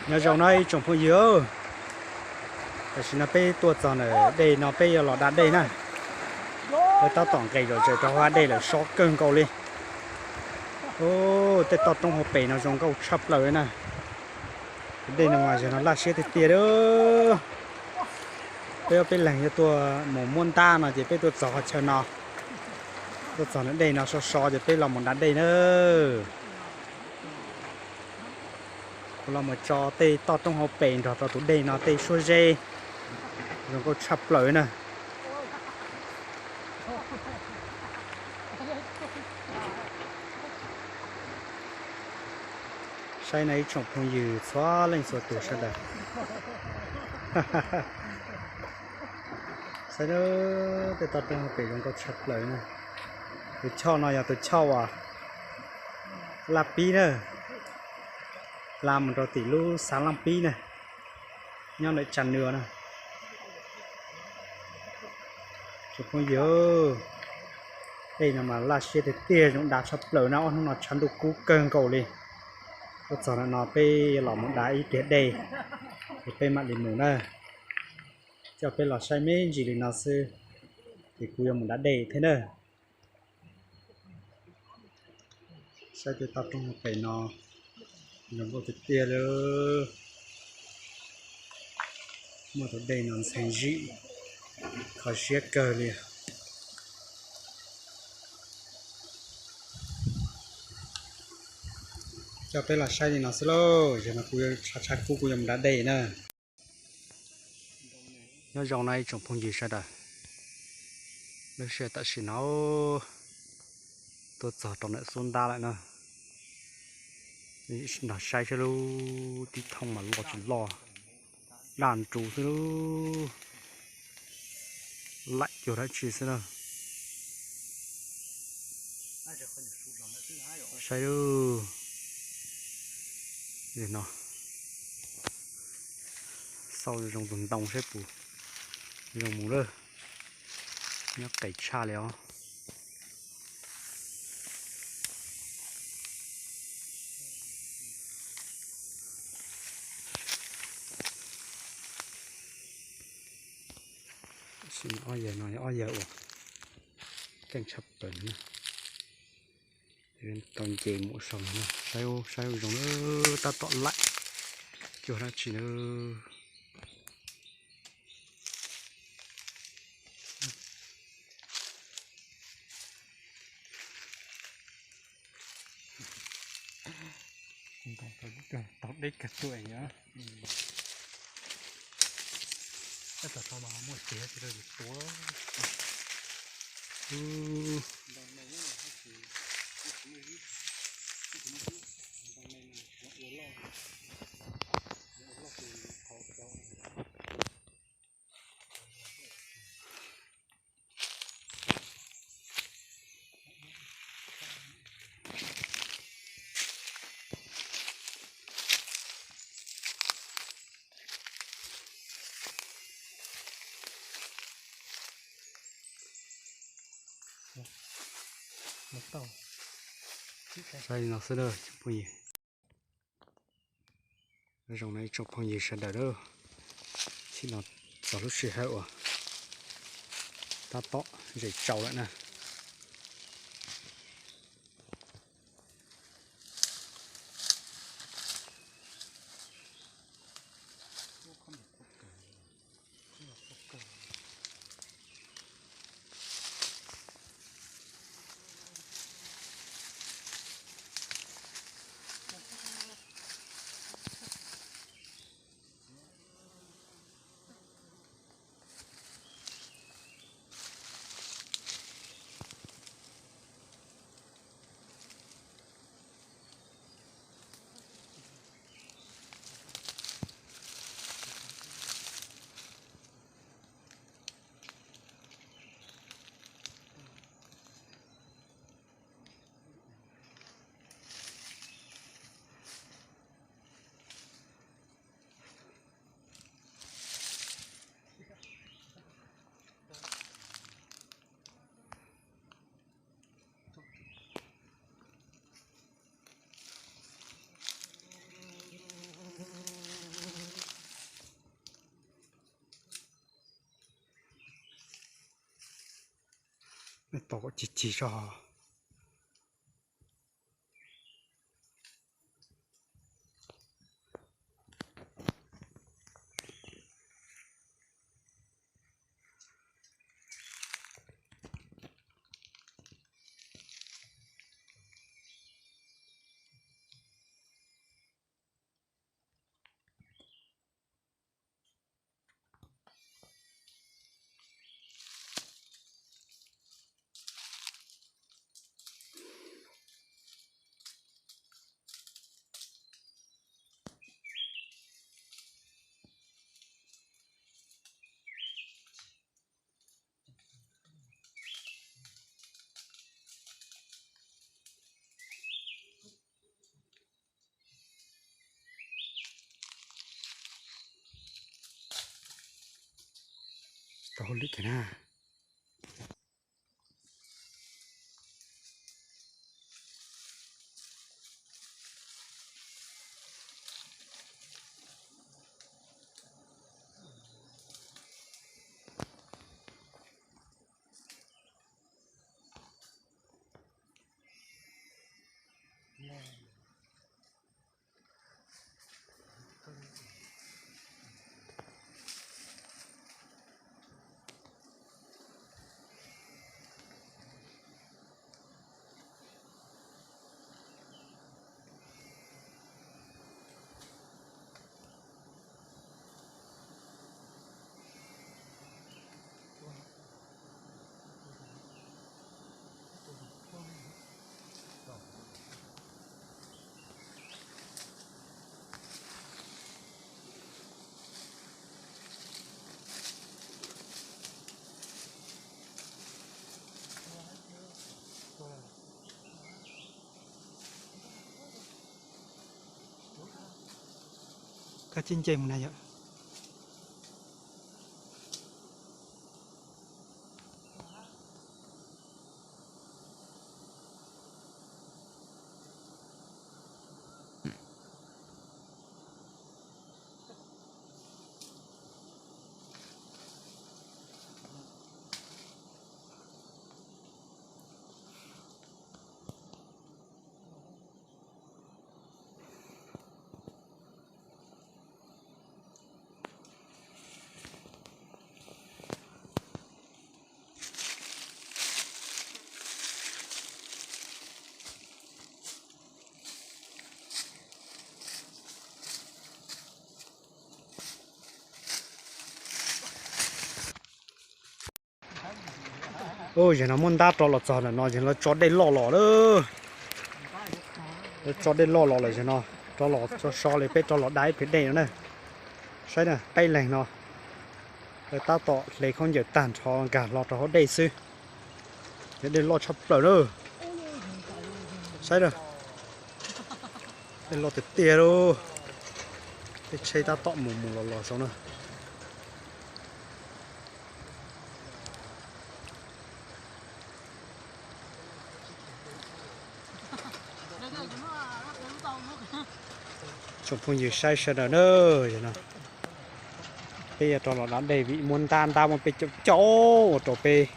Nyob zoo no ib tsoom phooj ywg, tam sim no peb tuaj txog ntawm dej no peb yuav los da dej na. Peb tab tom nqes zom zaws rau hauv dej lawm, sov kawg nkaus li. Tej toj roob hauv pes no zoo nkauj tshaj plaws li na. Dej no mas yog no laj siab tiag tiag li. Peb ob peb leeg yuav tuaj mus muab ntab no ces peb tuaj txog qhov chaw no, tuaj txog ntawm dej no sov sov ces peb los mus da dej na. Kuv los mus tso tej toj roob hauv pes nrog rau tus dej no tej suab zeb zoo nkauj tshaj plaws na. Saib no ib tsoom phooj ywg txhua leej txhua tus sawv daws. Saib tej toj roob hauv pes zoo nkauj tshaj plaws na. Tus choj no yog tus choj uas Laj Pib na, hla mus rau tim lub xav Laj Pib na, nyob ntawm Tsas Nwa na. Tsoom phooj ywg, dej no mas laj siab tiag tiag, zoo da tshaj plaws na. Ob hnub no tshav ntuj kub kawg nkaus li. Tuaj txog ntawm no peb los mus da ib tiag dej, ces peb mam li mus na. Coj peb los saib me ntsis li no xwb, ces kuv yuav mus da dej thiab na. Saib tej toj roob hauv pes no zoo nkauj tiag tiag li. Muaj tus dej no ntxhee zim, kho siab kawg li. Coj peb los saib li no xwb lauj, yog no kuv tshav tshav kub kuv yuav mus da dej na. Nyob zoo no ib tsoom phooj ywg sawv daws, lub sij hawm tam sim no tuaj txog rau ntawm xub ntab lawm na. Nrog saib saib lub tib thoob mas loj tsis loj, daj nrus xwb lub, laim cuag dab tsi xwb na. Saib lub, no xauj zoo tus ntoo saib puas zoo mus lawm, nyob qes tshaj li os. Sim no ob yawg no yog ob yawg uas keej tshaj plaws na. Tau nce mus saum no, saib, saib zoo, tab tom laim cuag dab tsi na. Tau deb kawg tuaj yom. Tab tom tau mas muaj tsev tsis rau yus tuav. Saib li no xwb na tsoom phooj ywg. Zoo na ib tsoom phooj ywg sawv daws, txhij no txog lub sij hawm uas tab tom zem tsau lawm na. Tos kom cig cig tso. Rau hauv lwm kiag na. Koj tsis nce mus na yom. Ub, zaum no muab ntab rov los txog ntawm no, zaum no lawv tso dej loj los lawm. Lawv tso dej loj los lawm zaum no, rov los tso so li peb rov los da ib pliag dej no na. Saib na, peb leeg no, lawv tab tom hle khaub ncaws tag nrho nkag hlo rau hauv dej xwb. Yog dej loj tshaj plaws na. Saib na, dej loj tiag tiag lauj. Tej tsheb tab tom mus mus los los saud na. Tsoom phooj ywg saib sawv daws na, zaum no peb yuav rov los da dej vim muab ntab, ntab muab peb caum caum ua rau peb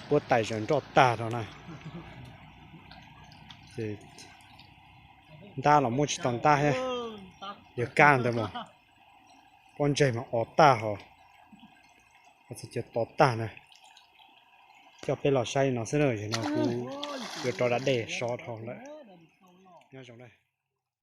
huab tais zawv nroj tag rau na. Ces ntab los muab tsis tau ntab thiab, yog kab ntawd mas pob ntseg mas o tag hos, txhua chaw to tag na. Coj peb los saib li no xwb na, zaum no kuv yuav rov da dej so dhau lawm. Nyob zoo na.